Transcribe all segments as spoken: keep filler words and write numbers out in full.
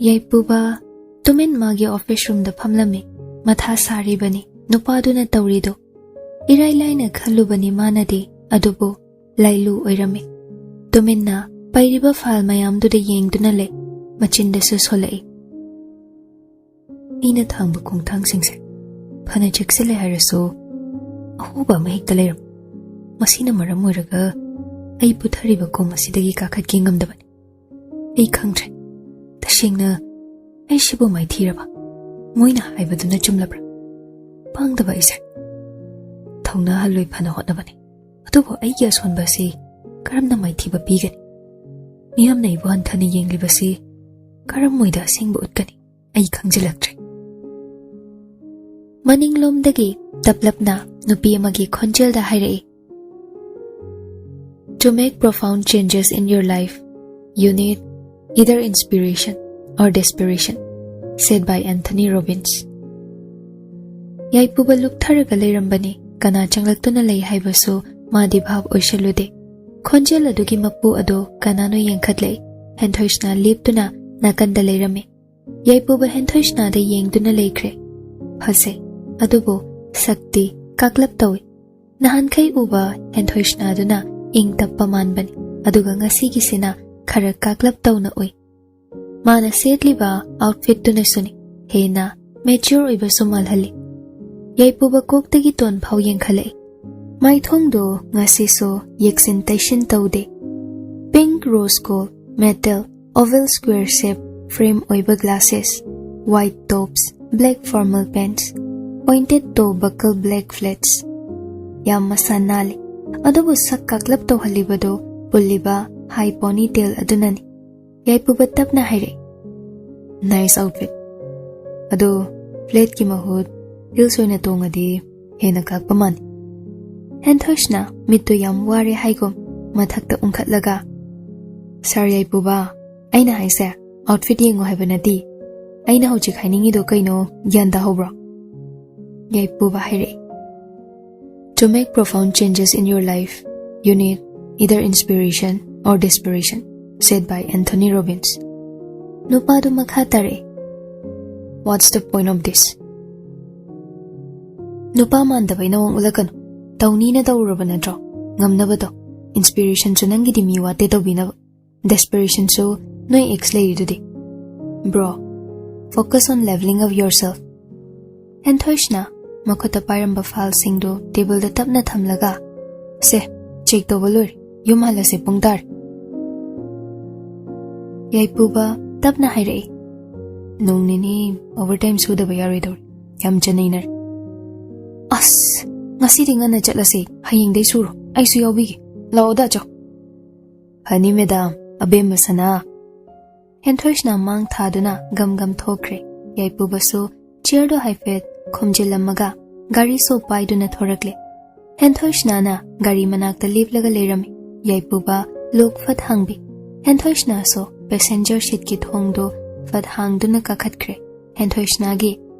ꯌꯥꯏꯄꯨꯕ ꯇꯨꯃꯤꯟ ꯃꯥꯒꯤ office roomꯗ ꯐꯝꯂꯝꯃꯤ꯫ ꯃꯊꯥ ꯁꯥꯔꯤꯕꯅꯤ ꯅꯨꯄꯥꯗꯨꯅ ꯇꯧꯔꯤꯗꯣ꯫ ꯏꯔꯥꯏ ꯂꯥꯏꯅ ꯈꯜꯂꯨꯕꯅꯤ ꯃꯥꯅꯗꯤ, ꯑꯗꯨꯕꯨ ꯂꯥꯏꯂꯨ ꯑꯣꯏꯔꯝꯃꯤ꯫ ꯇꯨꯃꯤꯟꯅ ꯄꯩꯔꯤꯕ file ꯃꯌꯥꯝꯗꯨꯗ ꯌꯦꯡꯗꯨꯅ ꯂꯩ꯫ ꯃꯆꯤꯟꯗꯁꯨ ꯁꯣꯜꯂꯛꯏ꯫ ꯑꯩꯅ ꯊꯥꯡꯕ ꯈꯣꯡꯊꯥꯡꯁꯤꯡꯁꯦ ꯐꯅ ꯆꯦꯛꯁꯤꯜꯂꯦ ꯍꯥꯏꯔꯁꯨ, ꯑꯍꯣꯕ ꯑꯃ ꯍꯦꯛꯇ ꯂꯩꯔꯝꯃꯤ꯫ ꯃꯁꯤꯅ ꯃꯔꯝ ꯑꯣꯏꯔꯒ ꯑꯩ ꯄꯨꯊꯔꯤꯕ ꯀꯣꯝ ꯑꯁꯤꯗꯒꯤ ꯀꯥꯈꯠꯀꯦ ꯉꯝꯗꯕꯅꯤ꯫ ꯑꯩ ꯈꯪꯗ꯭ꯔꯦ, ꯇꯁꯦꯡꯅ ꯑꯩ ꯁꯤꯕꯨ ꯃꯥꯏꯊꯤꯔꯕ? ꯃꯣꯏꯅ ꯍꯥꯏꯕꯗꯨꯅ ꯆꯨꯝꯂꯕ꯭ꯔꯥ? ꯄꯥꯡꯗꯕ ꯑꯩꯁꯦ꯫ ꯊꯧꯅꯥ ꯍꯜꯂꯣꯏ ꯐꯅ ꯍꯣꯠꯅꯕꯅꯤ, ꯑꯗꯨꯕꯨ ꯑꯩꯒꯤ ꯑꯁꯣꯟꯕ ꯑꯁꯤ ꯀꯔꯝꯅ ꯃꯥꯏꯊꯤꯕ ꯄꯤꯒꯅꯤ? ꯃꯤꯌꯥꯝꯅ ꯑꯩꯕꯨ ꯍꯟꯊꯅ ꯌꯦꯡꯂꯤꯕꯁꯤ ꯀꯔꯝꯃꯣꯏꯗ ꯑꯁꯦꯡꯕ ꯎꯠꯀꯅꯤ? ꯑꯩ ꯈꯪꯖꯤꯜꯂꯛꯇ꯭ꯔꯦ꯫ ꯃꯅꯤꯡꯂꯣꯝꯗꯒꯤ ꯇꯞꯂꯞꯅ ꯅꯨꯄꯤ ꯑꯃꯒꯤ ꯈꯣꯟꯖꯦꯜꯗ ꯍꯥꯏꯔꯛꯏ, "To make profound changes in your life, you need either inspiration or desperation," said by Anthony Robbins. ꯌꯥꯏꯄꯨꯕ ꯂꯨꯞꯊꯔꯒ ꯂꯩꯔꯝꯕꯅꯤ꯫ ꯀꯅꯥ ꯆꯪꯂꯛꯇꯨꯅ ꯂꯩ ꯍꯥꯏꯕꯁꯨ ꯃꯥꯗꯤ ꯚꯥꯞ ꯑꯣꯏꯁꯜꯂꯨꯗꯦ꯫ ꯈꯣꯟꯖꯦꯜ ꯑꯗꯨꯒꯤ ꯃꯄꯨ ꯑꯗꯨ ꯀꯅꯥꯅꯣ ꯌꯦꯡꯈꯠꯂꯛꯏ꯫ ꯍꯦꯟꯊꯣꯏꯁꯅꯥ ꯂꯦꯞꯇꯨꯅ ꯅꯥꯀꯟꯗ ꯂꯩꯔꯝꯃꯤ꯫ ꯌꯥꯏꯄꯨꯕ ꯍꯦꯟꯊꯣꯏꯁꯅꯥꯗ ꯌꯦꯡꯗꯨꯅ ꯂꯩꯈ꯭ꯔꯦ꯫ ꯐꯖꯩ, ꯑꯗꯨꯕꯨ ꯁꯛꯇꯤ ꯀꯥꯛꯂꯞ ꯇꯧꯏ꯫ ꯅꯍꯥꯟꯈꯩ ꯎꯕ ꯍꯦꯟꯊꯣꯏꯁꯅꯥꯗꯨꯅ ꯏꯪ ꯇꯞꯄ ꯃꯥꯟꯕꯅꯤ, ꯑꯗꯨꯒ ꯉꯁꯤꯒꯤꯁꯤꯅ ꯈꯔ ꯀꯥꯛꯂꯞ ꯇꯧꯅ ꯎꯏ꯫ ꯃꯥꯅ ꯁꯦꯠꯂꯤꯕ outfitꯇꯨꯅꯁꯨꯅꯤ ꯍꯦꯟꯅ mature ꯑꯣꯏꯕꯁꯨ ꯃꯥꯜꯍꯜꯂꯤ꯫ ꯌꯥꯏꯄꯨꯕ ꯀꯣꯛꯇꯒꯤ ꯇꯣꯟ ꯐꯥꯎ ꯌꯦꯡꯈꯠꯂꯛꯏ꯫ ꯃꯥꯏꯊꯣꯡꯗꯨ ꯉꯁꯤꯁꯨ ꯌꯦꯛꯁꯤꯟ ꯇꯩꯁꯤꯟ ꯇꯧꯗꯦ꯫ Pink rose gold metal oval square shape frame ꯑꯣꯏꯕ glasses, white tops, black formal pants, pointed toe buckle black flats꯫ ꯌꯥꯝ ꯃꯁꯥ ꯅꯥꯜꯂꯤ, ꯑꯗꯨꯕꯨ ꯁꯛ ꯀꯥꯛꯂꯞ ꯇꯧꯍꯜꯂꯤꯕꯗꯨ ꯄꯨꯜꯂꯤꯕ high ponytail ꯑꯗꯨꯅꯅꯤ꯫ ꯌꯥꯏꯄꯨꯕ ꯇꯞꯅ ꯍꯥꯏꯔꯛꯏ, "Nice outfit꯫ ꯑꯗꯣ flatꯀꯤ ꯃꯍꯨꯠ heels ꯑꯣꯏꯅ ꯇꯣꯡꯉꯗꯤ ꯍꯦꯟꯅ ꯀꯥꯛꯄ ꯃꯥꯟꯅꯤ꯫" ꯍꯦꯟꯊꯣꯏꯁꯅ ꯃꯤꯠꯇꯨ ꯌꯥꯝ ꯋꯥꯔꯦ ꯍꯥꯏꯒꯨꯝ ꯃꯊꯛꯇ ꯎꯪꯈꯠꯂꯒ, "Sir ꯌꯥꯏꯄꯨꯕ, ꯑꯩꯅ ꯍꯥꯏꯁꯦ outfit ꯌꯦꯡꯉꯨ ꯍꯥꯏꯕ ꯅꯠꯇꯦ꯫ ꯑꯩꯅ ꯍꯧꯖꯤꯛ ꯍꯥꯏꯅꯤꯡꯉꯤꯗꯣ ꯀꯩꯅꯣ ꯒ꯭ꯌꯥꯟ ꯇꯥꯍꯧꯕ꯭ꯔꯣ?" ꯌꯥꯏꯄꯨꯕ ꯍꯥꯏꯔꯛꯏ, "To make profound changes in your life, you need either inspiration or desperation," said by Anthony Robbins. ꯅꯨꯄꯥꯗꯨ ꯃꯈꯥ ꯇꯥꯔꯛꯏ, "What's the point of this? ꯅꯨꯄꯥ ꯃꯥꯟꯗꯕꯩ ꯅꯋꯥꯡ ꯎꯠꯂꯛꯀꯅꯨ꯫ ꯇꯧꯅꯤꯅ ꯇꯧꯔꯨꯔꯕ ꯅꯠꯇ꯭ꯔꯣ? ꯉꯝꯅꯕꯗꯣ꯫ Inspirationꯁꯨ ꯅꯪꯒꯤꯗꯤ ꯃꯤ ꯋꯥꯠꯇꯦ ꯇꯧꯕꯤꯅꯕ꯫ Desperationꯁꯨ ꯅꯣꯏ ex ꯂꯩꯔꯤꯗꯨꯗꯤ꯫ Bro, focus on leveling up yourself." ꯍꯦꯟꯊꯣꯏꯁꯅ ꯃꯈꯨꯠꯇ ꯄꯥꯏꯔꯝꯕ fileꯁꯤꯡꯗꯨ tableꯗ ꯇꯞꯅ ꯊꯝꯂꯒ, "ꯁꯦ, check ꯇꯧꯕ ꯂꯣꯏꯔꯦ꯫ ꯌꯨꯝ ꯍꯜꯂꯁꯦ, ꯄꯨꯡ ꯇꯥꯔꯦ꯫" ꯌꯥꯏꯄꯨꯕ ꯇꯞꯅ ꯍꯥꯏꯔꯛꯏ, "ꯅꯣꯡ ꯅꯤꯅꯤ overtime ꯁꯨꯗꯕ ꯌꯥꯔꯣꯏꯗꯧꯔꯤ꯫ ꯌꯥꯝ ꯆꯅꯩꯅꯔꯦ꯫" "ꯑꯁ, ꯉꯁꯤꯗꯤ ꯉꯟꯅ ꯆꯠꯂꯁꯦ꯫ ꯍꯌꯦꯡꯗꯩ ꯁꯨꯔꯣ꯫ ꯑꯩꯁꯨ ꯌꯥꯎꯕꯤꯒꯦ꯫ ꯂꯥꯛꯑꯣ, ꯗꯥꯆꯧ꯫" "ꯐꯅꯤ, madam, ꯑꯕꯦꯝꯃ ꯁꯅꯥ꯫" ꯍꯦꯟꯊꯣꯏꯁꯅ ꯃꯥꯡ ꯊꯥꯗꯨꯅ ꯒꯝ ꯒꯝ ꯊꯣꯛꯈ꯭ꯔꯦ꯫ ꯌꯥꯏꯄꯨꯕꯁꯨ chairꯗꯨ ꯍꯥꯏꯐꯦꯠ ꯈꯣꯝꯖꯤꯜꯂꯝꯃꯒ ꯒꯥꯔꯤꯁꯨ ꯄꯥꯏꯗꯨꯅ ꯊꯣꯔꯛꯂꯦ꯫ ꯍꯦꯟꯊꯣꯏꯁꯅꯥꯅ ꯒꯥꯔꯤ ꯃꯅꯥꯛꯇ ꯂꯦꯞꯂꯒ ꯂꯩꯔꯝꯃꯤ꯫ ꯌꯥꯏꯄꯨꯕ lock ꯐꯠ ꯍꯥꯡꯕꯤ꯫ ꯍꯦꯟꯊꯣꯏꯁꯅꯥꯁꯨ passenger seatꯀꯤ ꯊꯣꯡꯗꯨ ꯐꯠ ꯍꯥꯡꯗꯨꯅ ꯀꯥꯈꯠꯈ꯭ꯔꯦ꯫ ꯍꯦꯟꯊꯣꯏꯁꯅꯥꯒꯤ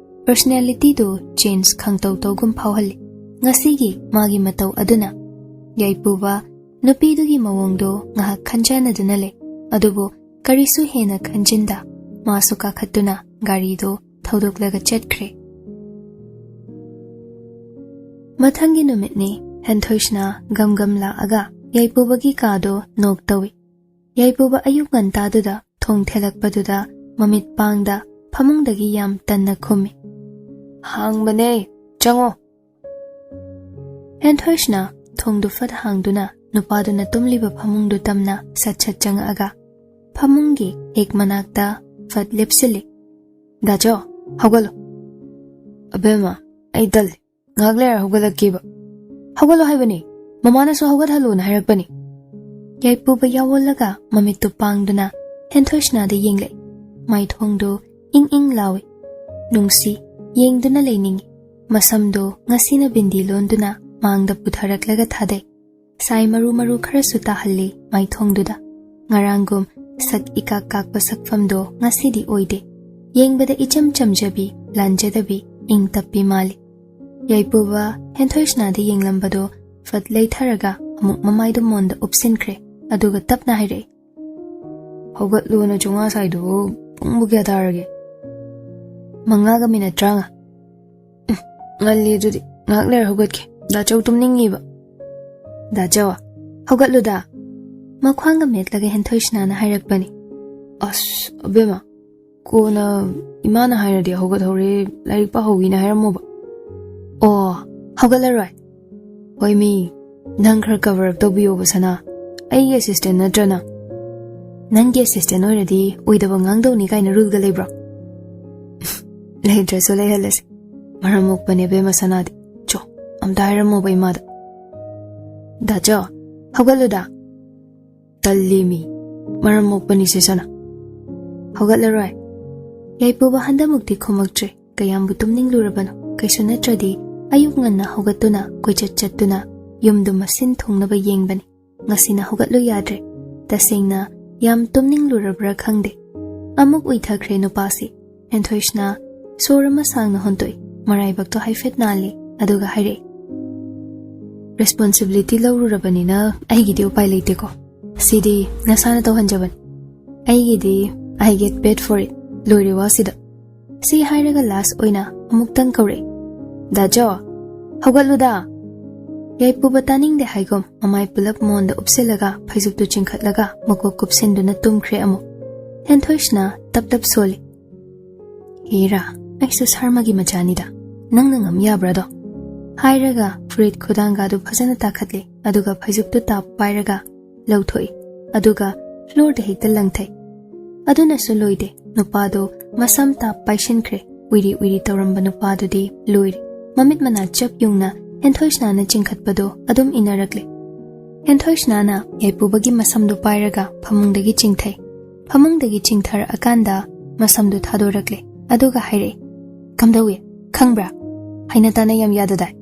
personalityꯗꯨ change ꯈꯪꯇꯧ ꯇꯧꯒꯨꯝ ꯐꯥꯎꯍꯜꯂꯤ꯫ ꯉꯁꯤꯒꯤ ꯃꯥꯒꯤ ꯃꯇꯧ ꯑꯗꯨꯅ ꯌꯥꯏꯄꯨꯕ ꯅꯨꯄꯤꯗꯨꯒꯤ ꯃꯑꯣꯡꯗꯨ ꯉꯥꯏꯍꯥꯛ ꯈꯟꯖꯥꯟꯅꯗꯨꯅ ꯂꯩ꯫ ꯑꯗꯨꯕꯨ ꯀꯔꯤꯁꯨ ꯍꯦꯟꯅ ꯈꯟꯖꯤꯟꯗ ꯃꯥꯁꯨ ꯀꯥꯈꯠꯇꯨꯅ ꯒꯥꯔꯤꯗꯨ ꯊꯧꯗꯣꯛꯂꯒ ꯆꯠꯈ꯭ꯔꯦ꯫ ꯃꯊꯪꯒꯤ ꯅꯨꯃꯤꯠꯅꯤ꯫ ꯍꯦꯟꯊꯣꯏꯁꯅ ꯒꯝ ꯒꯝ ꯂꯥꯛꯑꯒ ꯌꯥꯏꯄꯨꯕꯒꯤ ꯀꯥꯗꯣ knock ꯇꯧꯏ꯫ ꯌꯥꯏꯄꯨꯕ ꯑꯌꯨꯛ ꯉꯟꯇꯥꯗꯨꯗ ꯊꯣꯡ ꯊꯦꯜꯂꯛꯄꯗꯨꯗ ꯃꯃꯤꯠ ꯄꯥꯡꯗ ꯐꯃꯨꯡꯗꯒꯤ ꯌꯥꯝ ꯇꯟꯅ ꯈꯨꯝꯃꯤ, "ꯍꯥꯡꯕꯅꯦ, ꯆꯪꯉꯣ꯫" ꯍꯦꯟꯊꯣꯏꯁꯅ ꯊꯣꯡꯗꯨ ꯐꯠ ꯍꯥꯡꯗꯨꯅ ꯅꯨꯄꯥꯗꯨꯅ ꯇꯨꯝꯂꯤꯕ ꯐꯃꯨꯡꯗꯨ ꯇꯝꯅ ꯁꯠ ꯁꯠ ꯆꯪꯉꯛꯑꯒ ꯐꯃꯨꯡꯒꯤ ꯍꯦꯛ ꯃꯅꯥꯛꯇ ꯐꯠ ꯂꯦꯞꯁꯤꯜꯂꯤ꯫ "ꯗꯥꯆꯧ, ꯍꯧꯒꯠꯂꯣ꯫" "ꯑꯕꯦꯝꯃ, ꯑꯩ ꯇꯜꯂꯤ꯫ ꯉꯥꯏꯍꯥꯛ ꯂꯩꯔ ꯍꯧꯒꯠꯂꯛꯀꯦꯕ꯫" "ꯍꯧꯒꯠꯂꯣ ꯍꯥꯏꯕꯅꯤ꯫ ꯃꯃꯥꯅꯁꯨ ꯍꯧꯒꯠꯍꯜꯂꯣꯅ ꯍꯥꯏꯔꯛꯄꯅꯤ꯫" ꯌꯥꯏꯄꯨꯕ ꯌꯥꯑꯣꯜꯂꯒ ꯃꯃꯤꯠꯇꯨ ꯄꯥꯡꯗꯨꯅ ꯍꯦꯟꯊꯣꯏꯁꯅꯥꯗ ꯌꯦꯡꯂꯛꯏ꯫ ꯃꯥꯏꯊꯣꯡꯗꯨ ꯏꯪ ꯏꯪ ꯂꯥꯎꯏ꯫ ꯅꯨꯡꯁꯤ, ꯌꯦꯡꯗꯨꯅ ꯂꯩꯅꯤꯡꯏ꯫ ꯃꯁꯝꯗꯨ ꯉꯁꯤꯅ ꯕꯤꯟꯗꯤ ꯂꯣꯟꯗꯨꯅ ꯃꯥꯡꯗ ꯄꯨꯊꯔꯛꯂꯒ ꯊꯥꯗꯩ꯫ ꯁꯥꯏ ꯃꯔꯨ ꯃꯔꯨ ꯈꯔꯁꯨ ꯇꯥꯍꯜꯂꯤ ꯃꯥꯏꯊꯣꯡꯗꯨꯗ꯫ ꯉꯔꯥꯡꯒꯨꯝ ꯁꯛ ꯏꯀꯥꯛ ꯀꯥꯛꯄ ꯁꯛꯐꯝꯗꯣ ꯉꯁꯤꯗꯤ ꯑꯣꯏꯗꯦ꯫ ꯌꯦꯡꯕꯗ ꯏꯆꯝ ꯆꯝꯖꯕꯤ, ꯂꯥꯟꯖꯗꯕꯤ, ꯏꯪ ꯇꯞꯄꯤ ꯃꯥꯜꯂꯤ꯫ ꯌꯥꯏꯄꯨꯕ ꯍꯦꯟꯊꯣꯏꯁꯅꯥꯗ ꯌꯦꯡꯂꯝꯕꯗꯣ ꯐꯠ ꯂꯩꯊꯔꯒ ꯑꯃꯨꯛ ꯃꯃꯥꯏꯗꯨ ꯃꯣꯟꯗ ꯎꯞꯁꯤꯟꯈ꯭ꯔꯦ꯫ ꯑꯗꯨꯒ ꯇꯞꯅ ꯍꯥꯏꯔꯛꯏ, ꯍꯧꯒꯠꯂꯣꯅ ꯆꯥꯝꯃꯉꯥ ꯁꯥꯏꯗꯨꯕꯨ ꯄꯨꯡꯕꯨ ꯀꯌꯥ ꯇꯥꯔꯒꯦ? ꯃꯉꯥꯒ ꯃꯤꯅꯠ ꯇꯔꯥꯃꯉꯥ꯫ ꯎꯝ, ꯉꯜꯂꯤ ꯑꯗꯨꯗꯤ꯫ ꯉꯥꯏꯍꯥꯛ ꯂꯩꯔ ꯍꯧꯒꯠꯀꯦ꯫ ꯗꯥꯆꯧ ꯇꯨꯝꯅꯤꯡꯉꯤꯕ꯫ ꯗꯥꯆꯧ, ꯍꯧꯒꯠꯂꯨꯗ꯫ ꯃꯈ꯭ꯋꯥꯡꯒ ꯃꯦꯠꯂꯒ ꯍꯦꯟꯊꯣꯏꯁꯅꯥꯅ ꯍꯥꯏꯔꯛꯄꯅꯤ꯫ ꯑꯁ, ꯑꯕꯦꯝꯃ, ꯀꯣꯟꯅ ꯏꯃꯥꯅ ꯍꯥꯏꯔꯗꯤ ꯍꯧꯒꯠꯍꯧꯔꯦ, ꯂꯥꯏꯔꯤꯛ ꯄꯥꯍꯧꯒꯤꯅ ꯍꯥꯏꯔꯝꯃꯣꯕ꯫ ꯑꯣ, ꯍꯧꯒꯠꯂꯔꯣꯏ꯫ ꯍꯣꯏ ꯃꯤ, ꯅꯪ ꯈꯔ cover up ꯇꯧꯕꯤꯌꯣꯕ ꯁꯅꯥ꯫ ꯑꯩꯒꯤ assistant ꯅꯠꯇ꯭ꯔ ꯅꯪ? ꯅꯪꯒꯤ assistant ꯑꯣꯏꯔꯗꯤ ꯑꯣꯏꯗꯕ ꯉꯥꯡꯗꯧꯅꯤ ꯀꯥꯏꯅ ruleꯒ ꯂꯩꯕ꯭ꯔꯣ? ꯂꯩꯇ꯭ꯔꯁꯨ ꯂꯩꯍꯜꯂꯁꯤ꯫ ꯃꯔꯝ ꯃꯣꯛꯄꯅꯦ ꯕꯦꯝꯃ ꯁꯅꯥꯗꯤ꯫ ꯆꯣ, ꯑꯝꯇ ꯍꯥꯏꯔꯝꯃꯣꯕ ꯏꯃꯥꯗ꯫ ꯗꯥꯆꯧ, ꯍꯧꯒꯠꯂꯨꯗ꯫ ꯇꯜꯂꯤ ꯃꯤ꯫ ꯃꯔꯝ ꯃꯣꯛꯄꯅꯤ ꯁꯦ ꯁꯅꯥ꯫ ꯍꯧꯒꯠꯂꯔꯣꯏ꯫ ꯌꯥꯏꯄꯨꯕ ꯍꯟꯗꯃꯨꯛꯇꯤ ꯈꯨꯝꯃꯛꯇ꯭ꯔꯦ꯫ ꯀꯌꯥꯝꯕꯨ ꯇꯨꯝꯅꯤꯡꯂꯨꯔꯕꯅꯣ? ꯀꯩꯁꯨ ꯅꯠꯇ꯭ꯔꯗꯤ ꯑꯌꯨꯛ ꯉꯟꯅ ꯍꯧꯒꯠꯇꯨꯅ ꯀꯣꯏꯆꯠ ꯆꯠꯇꯨꯅ ꯌꯨꯝꯗꯨ ꯃꯁꯤꯟ ꯊꯨꯡꯅꯕ ꯌꯦꯡꯕꯅꯤ꯫ ꯉꯁꯤꯅ ꯍꯧꯒꯠꯂꯨ ꯌꯥꯗ꯭ꯔꯦ꯫ ꯇꯁꯦꯡꯅ ꯌꯥꯝ ꯇꯨꯝꯅꯤꯡꯂꯨꯔꯕ꯭ꯔꯥ ꯈꯪꯗꯦ꯫ ꯑꯃꯨꯛ ꯎꯏꯊꯈ꯭ꯔꯦ ꯅꯨꯄꯥꯁꯤ꯫ ꯍꯦꯟꯊꯣꯏꯁꯅ ꯁꯣꯔ ꯑꯃ ꯁꯥꯡꯅ ꯍꯣꯟꯇꯣꯛꯏ꯫ ꯃꯔꯥꯏꯕꯛꯇꯣ ꯍꯥꯏꯐꯦꯠ ꯅꯥꯜꯂꯤ꯫ ꯑꯗꯨꯒ ꯍꯥꯏꯔꯛꯏ, "Responsibility ꯂꯧꯔꯨꯔꯕꯅꯤꯅ ꯑꯩꯒꯤꯗꯤ ꯎꯄꯥꯏ ꯂꯩꯇꯦꯀꯣ꯫ ꯁꯤꯗꯤ ꯅꯁꯥꯅ ꯇꯧꯍꯟꯖꯕꯅꯤ꯫ ꯑꯩꯒꯤꯗꯤ I get paid for it꯫ ꯂꯣꯏꯔꯦ ꯋꯥꯁꯤꯗ꯫" ꯁꯤ ꯍꯥꯏꯔꯒ last ꯑꯣꯏꯅ ꯑꯃꯨꯛꯇꯪ ꯀꯧꯔꯛꯏ, "ꯗꯥꯆꯧ, ꯍꯧꯒꯠꯂꯨꯗ!" ꯌꯥꯏꯄꯨꯕ ꯇꯥꯅꯤꯡꯗꯦ ꯍꯥꯏꯒꯨꯝ ꯃꯃꯥꯏ ꯄꯨꯂꯞ ꯃꯣꯟꯗ ꯎꯞꯁꯤꯜꯂꯒ ꯐꯩꯖꯨꯞꯇꯨ ꯆꯤꯡꯈꯠꯂꯒ ꯃꯀꯣꯛ ꯀꯨꯞꯁꯤꯟꯗꯨꯅ ꯇꯨꯝꯈ꯭ꯔꯦ ꯑꯃꯨꯛ꯫ ꯍꯦꯟꯊꯣꯏꯁꯅ ꯇꯞ ꯇꯞ ꯁꯣꯜꯂꯤ, "ꯍꯦꯔꯥ, ꯑꯩꯁꯨ ꯁꯔꯃꯒꯤ ꯃꯆꯥꯅꯤꯗ, ꯅꯪꯅ ꯉꯝ ꯌꯥꯕ꯭ꯔꯥꯗꯣ?" ꯍꯥꯏꯔꯒ ꯐꯨꯔꯤꯠ ꯈꯨꯗꯥꯡꯒꯥꯗꯨ ꯐꯖꯅ ꯇꯥꯈꯠꯂꯤ, ꯑꯗꯨꯒ ꯐꯩꯖꯨꯞꯇꯨ ꯇꯥꯞ ꯄꯥꯏꯔꯒ ꯂꯧꯊꯣꯛꯏ, ꯑꯗꯨꯒ floorꯗ ꯍꯦꯛꯇ ꯂꯪꯊꯩ꯫ ꯑꯗꯨꯅꯁꯨ ꯂꯣꯏꯗꯦ, ꯅꯨꯄꯥꯗꯣ ꯃꯁꯝ ꯇꯥꯞ ꯄꯥꯏꯁꯤꯟꯈ꯭ꯔꯦ꯫ ꯎꯏꯔꯤ ꯎꯏꯔꯤ ꯇꯧꯔꯝꯕ ꯅꯨꯄꯥꯗꯨꯗꯤ ꯂꯣꯏꯔꯦ꯫ ꯃꯃꯤꯠ ꯃꯅꯥ ꯆꯞ ꯌꯨꯡꯅ ꯍꯦꯟꯊꯣꯏꯁꯅꯥꯅ ꯆꯤꯡꯈꯠꯄꯗꯣ ꯑꯗꯨꯝ ꯏꯟꯅꯔꯛꯂꯦ꯫ ꯍꯦꯟꯊꯣꯏꯁꯅꯥꯅ ꯌꯥꯏꯄꯨꯕꯒꯤ ꯃꯁꯝꯗꯨ ꯄꯥꯏꯔꯒ ꯐꯃꯨꯡꯗꯒꯤ ꯆꯤꯡꯊꯩ꯫ ꯐꯃꯨꯡꯗꯒꯤ ꯆꯤꯡꯊꯔꯛꯑꯀꯥꯟꯗ ꯃꯁꯝꯗꯨ ꯊꯥꯗꯣꯔꯛꯂꯦ, ꯑꯗꯨꯒ ꯍꯥꯏꯔꯛꯏ, "ꯀꯝꯗꯧꯏ? ꯈꯪꯕ꯭ꯔꯥ? ꯍꯥꯏꯅ ꯇꯥꯅ ꯌꯥꯝ ꯌꯥꯗꯗꯥꯏ?"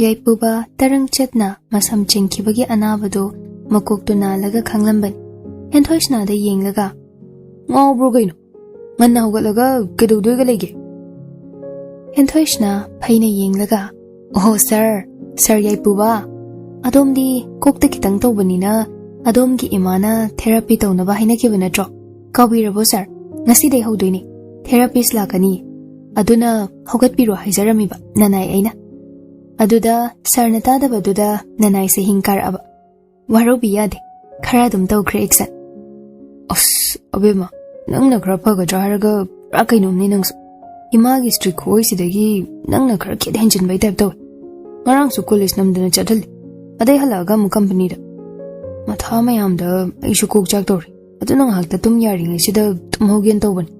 ꯌꯥꯏꯄꯨꯕ ꯇꯔꯪ ꯆꯠꯅ ꯃꯁꯝ ꯆꯤꯡꯈꯤꯕꯒꯤ ꯑꯅꯥꯕꯗꯨ ꯃꯀꯣꯛꯇꯨ ꯅꯥꯜꯂꯒ ꯈꯪꯂꯝꯕꯅꯤ꯫ ꯍꯦꯟꯊꯣꯏꯁꯅꯥꯗ ꯌꯦꯡꯂꯒ, "ꯉꯥꯎꯕ꯭ꯔꯣ ꯀꯩꯅꯣ? ꯉꯟꯅ ꯍꯧꯒꯠꯂꯒ ꯀꯩꯗꯧꯗꯣꯏꯒ ꯂꯩꯒꯦ?" ꯍꯦꯟꯊꯣꯏꯁꯅꯥ ꯐꯩꯅ ꯌꯦꯡꯂꯒ, "ꯑꯣꯍꯣ ꯁꯥꯔ, ꯁꯥꯔ ꯌꯥꯏꯄꯨꯕ, ꯑꯗꯣꯝꯗꯤ ꯀꯣꯛꯇ ꯈꯤꯇꯪ ꯇꯧꯕꯅꯤꯅ ꯑꯗꯣꯝꯒꯤ ꯏꯃꯥꯅ ꯊꯦꯔꯥꯄꯤ ꯇꯧꯅꯕ ꯍꯥꯏꯅꯈꯤꯕ ꯅꯠꯇ꯭ꯔꯣ? ꯀꯥꯎꯕꯤꯔꯕꯣ ꯁꯥꯔ? ꯉꯁꯤꯗꯩ ꯍꯧꯗꯣꯏꯅꯤ꯫ ꯊꯦꯔꯥꯄꯤꯁ ꯂꯥꯛꯀꯅꯤ꯫ ꯑꯗꯨꯅ ꯍꯧꯒꯠꯄꯤꯔꯣ ꯍꯥꯏꯖꯔꯝꯃꯤꯕ ꯅꯅꯥꯏ ꯑꯩꯅ꯫ ꯑꯗꯨꯗ ꯁꯥꯔꯅ ꯇꯥꯗꯕꯗꯨꯗ ꯅꯅꯥꯏꯁꯦ ꯍꯤꯡ ꯀꯥꯔꯛꯑꯕ꯫ ꯋꯥꯔꯧꯕꯤ ꯌꯥꯗꯦ꯫ ꯈꯔ ꯑꯗꯨꯝ ꯇꯧꯈ꯭ꯔꯦ ꯑꯦꯛꯁꯟ꯫ ꯑꯁ, ꯑꯕꯦꯝꯃ, ꯅꯪꯅ ꯈꯔ ꯐꯒꯗ꯭ꯔꯥ ꯍꯥꯏꯔꯒ ꯄꯨꯔꯥ ꯀꯩꯅꯣꯝꯅꯤ ꯅꯪꯁꯨ꯫ ꯏꯃꯥꯒꯤ ꯁ꯭ꯇ꯭ꯔꯤꯛ ꯈꯨꯑꯣꯏꯁꯤꯗꯒꯤ ꯅꯪꯅ ꯈꯔ ꯈꯦꯠ ꯍꯦꯟꯖꯤꯟꯕꯩ ꯇꯥꯏꯞ ꯇꯧꯋꯦ꯫ ꯉꯔꯥꯡꯁꯨ ꯀꯣꯂꯦꯖ ꯅꯝꯗꯅ ꯆꯠꯍꯜꯂꯤ꯫ ꯑꯗꯩ ꯍꯜꯂꯛꯑꯒ ꯑꯃꯨꯛ ꯀꯝꯄꯅꯤꯗ꯫ ꯃꯊꯥ ꯃꯌꯥꯝꯗ ꯑꯩꯁꯨ ꯀꯣꯛ ꯆꯥꯛ ꯇꯧꯔꯦ꯫ ꯑꯗꯨꯅ ꯉꯥꯏꯍꯥꯛꯇ ꯇꯨꯝ ꯌꯥꯔꯤꯉꯩꯁꯤꯗ ꯇꯨꯝꯍꯧꯒꯦꯅ ꯇꯧꯕꯅꯤ꯫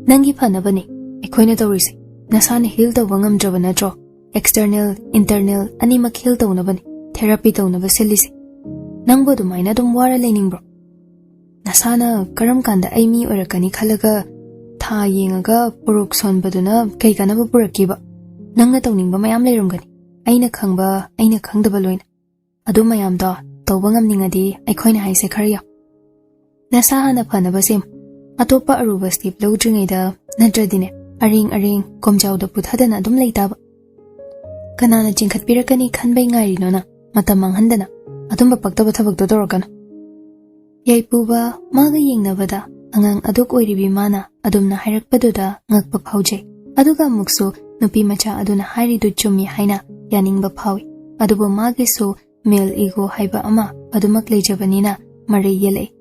ꯅꯪꯒꯤ ꯐꯅꯕꯅꯦ ꯑꯩꯈꯣꯏꯅ ꯇꯧꯔꯤꯁꯦ꯫ ꯅꯁꯥꯅ ꯍꯤꯜ ꯇꯧꯕ ꯉꯝꯗ꯭ꯔꯕ ꯅꯠꯇ꯭ꯔꯣ? ꯑꯦꯛꯁꯇꯔꯅꯦꯜ, ꯏꯟꯇꯔꯅꯦꯜ ꯑꯅꯤꯃꯛ ꯍꯤꯜ ꯇꯧꯅꯕꯅꯦ ꯊꯦꯔꯥꯄꯤ ꯇꯧꯅꯕ ꯁꯤꯜꯂꯤꯁꯦ꯫ ꯅꯪꯕꯨ ꯑꯗꯨꯃꯥꯏꯅ ꯑꯗꯨꯝ ꯋꯥꯔ ꯂꯩꯅꯤꯡꯕ꯭ꯔꯣ? ꯅꯁꯥꯅ ꯀꯔꯝ ꯀꯥꯟꯗ ꯑꯩ ꯃꯤ ꯑꯣꯏꯔꯛꯀꯅꯤ ꯈꯜꯂꯒ ꯊꯥ ꯌꯦꯡꯉꯒ ꯄꯨꯔꯣꯛ ꯁꯣꯟꯕꯗꯨꯅ ꯀꯩ ꯀꯥꯟꯅꯕ ꯄꯨꯔꯛꯀꯦꯕ? ꯅꯪꯅ ꯇꯧꯅꯤꯡꯕ ꯃꯌꯥꯝ ꯂꯩꯔꯝꯒꯅꯤ, ꯑꯩꯅ ꯈꯪꯕ, ꯑꯩꯅ ꯈꯪꯗꯕ ꯂꯣꯏꯅ꯫ ꯑꯗꯨ ꯃꯌꯥꯝꯗꯣ ꯇꯧꯕ ꯉꯝꯅꯤꯡꯉꯗꯤ ꯑꯩꯈꯣꯏꯅ ꯍꯥꯏꯁꯦ ꯈꯔ ꯌꯥꯎ꯫ ꯅꯁꯥ ꯍꯥꯟꯅ ꯐꯅꯕ ꯁꯦꯝ꯫ ꯑꯇꯣꯞꯄ ꯑꯔꯨꯕ ꯁ꯭ꯇꯦꯞ ꯂꯧꯗ꯭ꯔꯤꯉꯩꯗ, ꯅꯠꯇ꯭ꯔꯗꯤꯅꯦ, ꯑꯔꯦꯡ ꯑꯔꯦꯡ ꯀꯣꯝꯖꯥꯎꯗ ꯄꯨꯊꯗꯅ ꯑꯗꯨꯝ ꯂꯩꯇꯥꯕ꯫ ꯀꯅꯥꯅ ꯆꯤꯡꯈꯠꯄꯤꯔꯛꯀꯅꯤ ꯈꯟꯕꯩ ꯉꯥꯏꯔꯤꯅꯣ ꯅꯪ? ꯃꯇꯝ ꯃꯥꯡꯍꯟꯗꯅ ꯑꯗꯨꯝꯕ ꯄꯛꯇꯕ ꯊꯕꯛꯇꯣ ꯇꯧꯔꯛꯀꯅꯨ꯫ ꯌꯥꯏꯄꯨꯕ ꯃꯥꯒ ꯌꯦꯡꯅꯕꯗ ꯑꯉꯥꯡ ꯑꯗꯨꯛ ꯑꯣꯏꯔꯤꯕꯤ ꯃꯥꯅ ꯑꯗꯨꯝꯅ ꯍꯥꯏꯔꯛꯄꯗꯨꯗ ꯉꯛꯄ ꯐꯥꯎꯖꯩ꯫ ꯑꯗꯨꯒ ꯑꯃꯨꯛꯁꯨ ꯅꯨꯄꯤ ꯃꯆꯥ ꯑꯗꯨꯅ ꯍꯥꯏꯔꯤꯗꯨ ꯆꯨꯝꯃꯤ ꯍꯥꯏꯅ ꯌꯥꯅꯤꯡꯕ ꯐꯥꯎꯏ꯫ ꯑꯗꯨꯕꯨ ꯃꯥꯒꯤꯁꯨ ꯃꯦꯜ ꯏꯒꯣ ꯍꯥꯏꯕ ꯑꯃ ꯑꯗꯨꯃꯛ ꯂꯩꯖꯕꯅꯤꯅ ꯃꯔꯩ ꯌꯦꯜꯂꯛꯏ꯫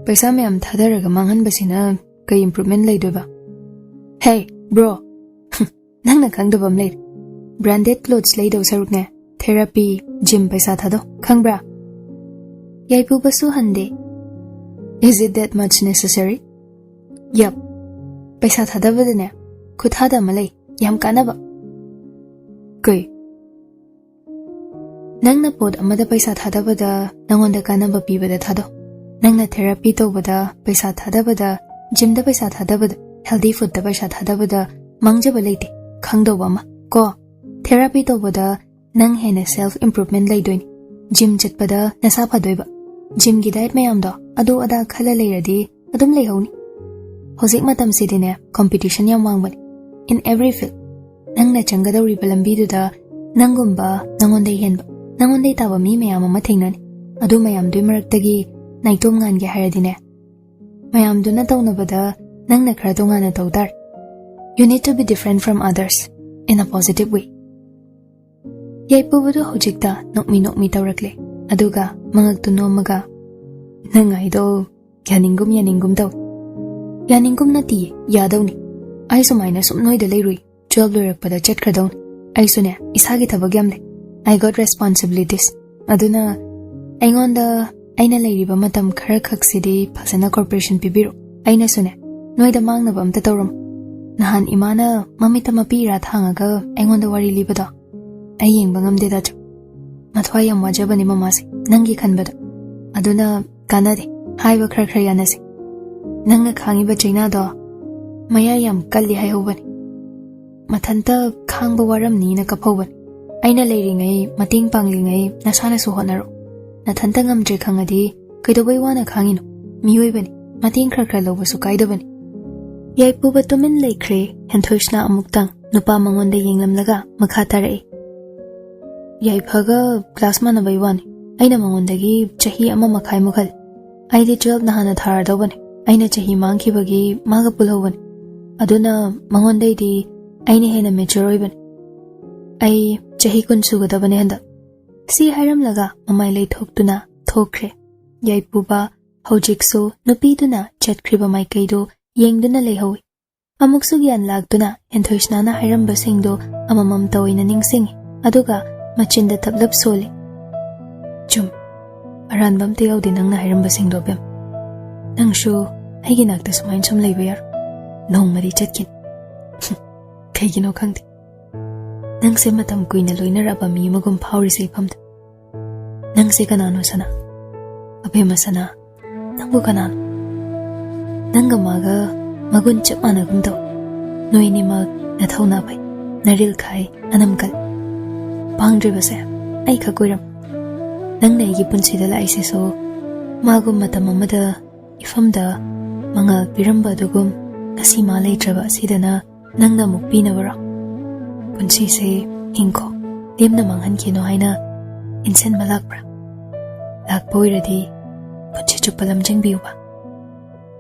ꯄꯩꯁꯥ ꯃꯌꯥꯝ ꯊꯥꯗꯔꯒ ꯃꯥꯡꯍꯟꯕꯁꯤꯅ ꯀꯩ ꯏꯝꯄ꯭ꯔꯨꯚꯃꯦꯟ ꯂꯩꯗꯣꯏꯕ? ꯍꯦ, ꯕ꯭ꯔꯣ, ꯅꯪꯅ ꯈꯪꯗꯕ ꯑꯃ ꯂꯩꯔꯦ꯫ ꯕ꯭ꯔꯥꯟꯗꯦꯗ ꯀ꯭ꯂꯣꯠꯁ ꯂꯩꯗꯧ ꯁꯔꯨꯛꯅꯦ, ꯊꯦꯔꯥꯄꯤ, ꯖꯤꯝ ꯄꯩꯁꯥ ꯊꯥꯗꯧ, ꯈꯪꯕ꯭ꯔꯥ? ꯌꯥꯏꯄꯨꯕꯁꯨ ꯍꯟꯗꯦ꯫ Is it that much necessary? ꯌꯞ, ꯄꯩꯁꯥ ꯊꯥꯗꯕꯗꯅꯦ, ꯈꯨꯊꯥꯗ ꯑꯃ ꯂꯩ, ꯌꯥꯝ ꯀꯥꯟꯅꯕ꯫ ꯀꯩ? ꯅꯪꯅ ꯄꯣꯠ ꯑꯃꯗ ꯄꯩꯁꯥ ꯊꯥꯗꯕꯗ ꯅꯪꯉꯣꯟꯗ ꯀꯥꯟꯅꯕ ꯄꯤꯕꯗ ꯊꯥꯗꯧ꯫ ꯅꯪꯅ ꯊꯦꯔꯥꯄꯤ ꯇꯧꯕꯗ ꯄꯩꯁꯥ ꯊꯥꯗꯕꯗ, ꯖꯤꯝꯗ ꯄꯩꯁꯥ ꯊꯥꯗꯕꯗ, ꯍꯦꯜꯗꯤ ꯐꯨꯗꯇ ꯄꯩꯁꯥ ꯊꯥꯗꯕꯗ ꯃꯥꯡꯖꯕ ꯂꯩꯇꯦ꯫ ꯈꯪꯗꯧꯕ ꯑꯃ ꯀꯣ, ꯊꯦꯔꯥꯄꯤ ꯇꯧꯕꯗ ꯅꯪ ꯍꯦꯟꯅ ꯁꯦꯜꯐ ꯏꯝꯄ꯭ꯔꯨꯚꯃꯦꯟ ꯂꯩꯗꯣꯏꯅꯤ꯫ ꯖꯤꯝ ꯆꯠꯄꯗ ꯅꯁꯥ ꯐꯗꯣꯏꯕ꯫ ꯖꯤꯝꯒꯤ ꯗꯥꯏꯠ ꯃꯌꯥꯝꯗꯣ ꯑꯗꯨ ꯑꯗꯥ ꯈꯜꯂ ꯂꯩꯔꯗꯤ ꯑꯗꯨꯝ ꯂꯩꯍꯧꯅꯤ꯫ ꯍꯧꯖꯤꯛ ꯃꯇꯝꯁꯤꯗꯤꯅꯦ, ꯀꯣꯝꯄꯤꯇꯤꯁꯟ ꯌꯥꯝ ꯋꯥꯡꯕꯅꯤ꯫ In every field, ꯅꯪꯅ ꯆꯪꯒꯗꯧꯔꯤꯕ ꯂꯝꯕꯤꯗꯨꯗ ꯅꯪꯒꯨꯝꯕ, ꯅꯪꯉꯣꯟꯗꯩ ꯍꯦꯟꯕ, ꯅꯪꯉꯣꯟꯗꯩ ꯇꯥꯕ ꯃꯤ ꯃꯌꯥꯝ ꯑꯃ ꯊꯦꯡꯅꯅꯤ꯫ ꯑꯗꯨ ꯃꯌꯥꯝꯗꯨꯒꯤ ꯃꯔꯛꯇꯒꯤ ꯅꯥꯏꯇꯣꯝ ꯉꯥꯟꯒꯦ ꯍꯥꯏꯔꯗꯤꯅꯦ, ꯃꯌꯥꯝꯗꯨꯅ ꯇꯧꯅꯕꯗ ꯅꯪꯅ ꯈꯔ ꯇꯣꯉꯥꯟꯅ ꯇꯧ ꯇꯥꯔꯦ꯫ You need to be different from others in a positive way. ꯌꯥꯏꯄꯨꯕꯗꯨ ꯍꯧꯖꯤꯛꯇ ꯅꯣꯛꯃꯤ ꯅꯣꯛꯃꯤ ꯇꯧꯔꯛꯂꯦ꯫ ꯑꯗꯨꯒ ꯃꯉꯛꯇꯨ ꯅꯣꯝꯃꯒ, "ꯅꯪ ꯍꯥꯏꯗꯣ ꯌꯥꯅꯤꯡꯒꯨꯝ ꯌꯥꯅꯤꯡꯒꯨꯝ ꯇꯧ꯫ ꯌꯥꯅꯤꯡꯒꯨꯝ ꯅꯠꯇꯤꯌꯦ, ꯌꯥꯗꯧꯅꯤ꯫ ꯑꯩ ꯁꯨꯃꯥꯏꯅ ꯁꯨꯝ ꯅꯣꯏꯗ ꯂꯩꯔꯨꯏ꯫ Twelve ꯂꯣꯏꯔꯛꯄꯗ ꯆꯠꯈ꯭ꯔꯗꯧꯅꯤ꯫ ꯑꯩꯁꯨꯅꯦ, ꯏꯁꯥꯒꯤ ꯊꯕꯛ ꯌꯥꯝ ꯂꯩ꯫ I got responsibilities꯫ ꯑꯗꯨꯅ ꯑꯩꯉꯣꯟꯗ ꯑꯩꯅ ꯂꯩꯔꯤꯕ ꯃꯇꯝ ꯈꯔ ꯈꯛꯁꯤꯗꯤ ꯐꯖꯅ cooperation ꯄꯤꯕꯤꯔꯣ꯫ ꯑꯩꯅꯁꯨꯅꯦ, ꯅꯣꯏꯗ ꯃꯥꯡꯅꯕ ꯑꯝꯇ ꯇꯧꯔꯝꯃꯣ꯫ ꯅꯍꯥꯟ ꯏꯃꯥꯅ ꯃꯃꯤꯠꯇ ꯃꯄꯤ ꯏꯔꯥ ꯊꯥꯡꯉꯒ ꯑꯩꯉꯣꯟꯗ ꯋꯥꯔꯤ ꯂꯤꯕꯗꯣ ꯑꯩ ꯌꯦꯡꯕ ꯉꯝꯗꯦ ꯗꯥꯆꯧ꯫ ꯃꯊ꯭ꯋꯥꯏ ꯌꯥꯝ ꯋꯥꯖꯕꯅꯦ ꯃꯃꯥꯁꯦ, ꯅꯪꯒꯤ ꯈꯟꯕꯗ꯫ ꯑꯗꯨꯅ ꯀꯥꯟꯅꯗꯦ, ꯍꯥꯏꯕ ꯈꯔ ꯈꯔ ꯌꯥꯅꯁꯤ꯫ ꯅꯪꯅ ꯈꯥꯡꯉꯤꯕ ꯆꯩꯅꯥꯗꯣ ꯃꯌꯥꯏ ꯌꯥꯝ ꯀꯜꯂꯤ ꯍꯥꯏꯍꯧꯕꯅꯤ꯫ ꯃꯊꯟꯇ ꯈꯥꯡꯕ ꯋꯥꯔꯝꯅꯤꯅ ꯀꯞꯍꯧꯕꯅꯤ꯫ ꯑꯩꯅ ꯂꯩꯔꯤꯉꯩ, ꯃꯇꯦꯡ ꯄꯥꯡꯂꯤꯉꯩ ꯅꯁꯥꯅꯁꯨ ꯍꯣꯠꯅꯔꯣ꯫ ꯅꯊꯟꯇ ꯉꯝꯗ꯭ꯔꯦ ꯈꯪꯉꯗꯤ ꯀꯩꯗꯧꯕꯩ ꯋꯥꯅ ꯈꯥꯡꯉꯤꯅꯣ? ꯃꯤꯑꯣꯏꯕꯅꯤ, ꯃꯇꯦꯡ ꯈꯔ ꯈꯔ ꯂꯧꯕꯁꯨ ꯀꯥꯏꯗꯕꯅꯤ꯫ ꯌꯥꯏꯄꯨꯕ ꯇꯨꯃꯤꯟ ꯂꯩꯈ꯭ꯔꯦ꯫ ꯍꯦꯟꯊꯣꯏꯁꯅꯥ ꯑꯃꯨꯛꯇꯪ ꯅꯨꯄꯥ ꯃꯉꯣꯟꯗ ꯌꯦꯡꯂꯝꯂꯒ ꯃꯈꯥ ꯇꯥꯔꯛꯏ꯫ ꯌꯥꯏꯐꯒ class ꯃꯥꯟꯅꯕꯩ ꯋꯥꯅꯤ꯫ ꯑꯩꯅ ꯃꯉꯣꯟꯗꯒꯤ ꯆꯍꯤ ꯑꯃ ꯃꯈꯥꯏꯃꯨꯛ ꯍꯜꯂꯤ꯫ ꯑꯩꯗꯤ twelve ꯅꯍꯥꯟꯅ ꯊꯥꯔꯗꯧꯕꯅꯤ꯫ ꯑꯩꯅ ꯆꯍꯤ ꯃꯥꯡꯈꯤꯕꯒꯤ ꯃꯥꯒ ꯄꯨꯜꯍꯧꯕꯅꯤ꯫ ꯑꯗꯨꯅ ꯃꯉꯣꯟꯗꯩꯗꯤ ꯑꯩꯅ ꯍꯦꯟꯅ mature ꯑꯣꯏꯕꯅꯤ꯫ ꯑꯩ ꯆꯍꯤ ꯀꯨꯟ ꯁꯨꯒꯗꯕꯅꯤ ꯍꯟꯗꯛ꯫ ꯁꯤ ꯍꯥꯏꯔꯝꯂꯒ ꯃꯃꯥꯏ ꯂꯩꯊꯣꯛꯇꯨꯅ ꯊꯣꯛꯈ꯭ꯔꯦ꯫ ꯌꯥꯏꯄꯨꯕ ꯍꯧꯖꯤꯛꯁꯨ ꯅꯨꯄꯤꯗꯨꯅ ꯆꯠꯈ꯭ꯔꯤꯕ ꯃꯥꯏꯀꯩꯗꯨ ꯌꯦꯡꯗꯨꯅ ꯂꯩꯍꯧꯏ꯫ ꯑꯃꯨꯛꯁꯨ ꯒ꯭ꯌꯥꯟ ꯂꯥꯛꯇꯨꯅ ꯍꯦꯟꯊꯣꯏꯁꯅꯥꯅ ꯍꯥꯏꯔꯝꯕꯁꯤꯡꯗꯨ ꯑꯃꯃꯝꯇ ꯑꯣꯏꯅ ꯅꯤꯡꯁꯤꯡꯉꯤ꯫ ꯑꯗꯨꯒ ꯃꯆꯤꯟꯗ ꯇꯞꯂꯞ ꯁꯣꯜꯂꯤ꯫ "ꯆꯨꯝ, ꯑꯔꯥꯟꯕ ꯑꯝꯇ ꯌꯥꯎꯗꯦ ꯅꯪꯅ ꯍꯥꯏꯔꯝꯕꯁꯤꯡꯗꯣ, ꯕꯦꯝ꯫ ꯅꯪꯁꯨ ꯑꯩꯒꯤ ꯅꯥꯛꯇ ꯁꯨꯃꯥꯏꯅ ꯁꯨꯝ ꯂꯩꯕ ꯌꯥꯔꯣꯏ꯫ ꯅꯣꯡꯃꯗꯤ ꯆꯠꯈꯤꯅꯤ꯫" ꯀꯩꯒꯤꯅꯣ ꯈꯪꯗꯦ, ꯅꯪꯁꯦ ꯃꯇꯝ ꯀꯨꯏꯅ ꯂꯣꯏꯅꯔꯛꯑꯕ ꯃꯤ ꯑꯃꯒꯨꯝ ꯐꯥꯎꯔꯤꯁꯦ ꯏꯐꯝꯗ꯫ ꯅꯪꯁꯦ ꯀꯅꯥꯅꯣ, ꯁꯅꯥ? ꯑꯕꯦꯝꯃ ꯁꯅꯥ, ꯅꯪꯕꯨ ꯀꯅꯥꯅꯣ? ꯅꯪꯒ ꯃꯥꯒ ꯃꯒꯨꯟ ꯆꯞ ꯃꯥꯟꯅꯒꯨꯝ ꯇꯧ꯫ ꯅꯣꯏ ꯑꯅꯤꯃꯛ ꯅꯊꯧꯅꯥ ꯐꯩ, ꯅꯔꯤꯜ ꯈꯥꯏ, ꯑꯅꯝ ꯀꯜ꯫ ꯄꯥꯡꯗ꯭ꯔꯤꯕꯁꯦ ꯑꯩꯈꯛ ꯑꯣꯏꯔꯝ꯫ ꯅꯪꯅ ꯑꯩꯒꯤ ꯄꯨꯟꯁꯤꯗ ꯂꯥꯛꯏꯁꯤꯁꯨ ꯃꯥꯒꯨꯝ ꯃꯇꯝ ꯑꯃꯗ ꯏꯐꯝꯗ ꯃꯉꯥꯜ ꯄꯤꯔꯝꯕ ꯑꯗꯨꯒꯨꯝ ꯉꯁꯤ ꯃꯥ ꯂꯩꯇ꯭ꯔꯕ ꯑꯁꯤꯗꯅ ꯅꯪꯅ ꯑꯃꯨꯛ ꯄꯤꯅꯕꯔꯣ? ꯄꯨꯟꯁꯤꯁꯦ ꯍꯤꯡꯈꯣ, ꯂꯦꯝꯅ ꯃꯥꯡꯍꯟꯈꯤꯅꯣ ꯍꯥꯏꯅ ꯏꯟꯁꯤꯟꯕ ꯂꯥꯛꯄ꯭ꯔꯥ? ꯂꯥꯛꯄ ꯑꯣꯏꯔꯗꯤ ꯄꯨꯟꯁꯤ ꯆꯨꯞꯄ ꯂꯝꯖꯤꯡꯕꯤꯌꯨꯕ꯫